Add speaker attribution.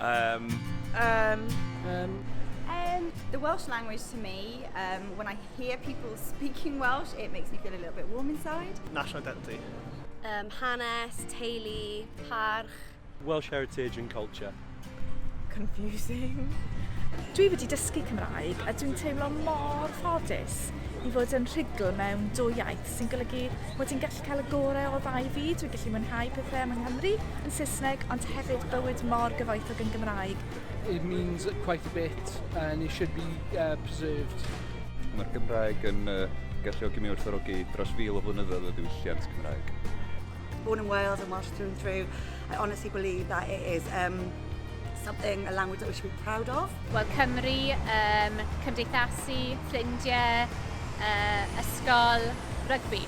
Speaker 1: Um.
Speaker 2: The Welsh language to me, when I hear people speaking Welsh, it makes me feel a little bit warm inside.
Speaker 3: National identity.
Speaker 4: Hanes, teulu, parch.
Speaker 5: Welsh heritage and culture.
Speaker 1: Confusing.
Speaker 6: Dwi wedi dysgu Cymraeg a dwi'n teimlo mor ffodus i fod yn rhugl mewn dwy iaith sy'n golygu mod i'n gallu cael y gorau o ddau fyd. Dwi'n gallu mwynhau pethau yng Nghymru yn Saesneg, ond hefyd bywyd mor gyfoethog yn Gymraeg.
Speaker 7: It means quite a bit and it should be preserved.
Speaker 8: Mae'r Gymraeg yn galluogi mi werthfawrogi dros 1,000 o flynyddoedd o ddiwylliant Cymraeg.
Speaker 9: Born in Wales and Welsh through and through, I honestly believe that it is something, a language that we should be proud of.
Speaker 10: Wel, Cymru, cymdeithasu, ffrindiau, ysgol, rygbi.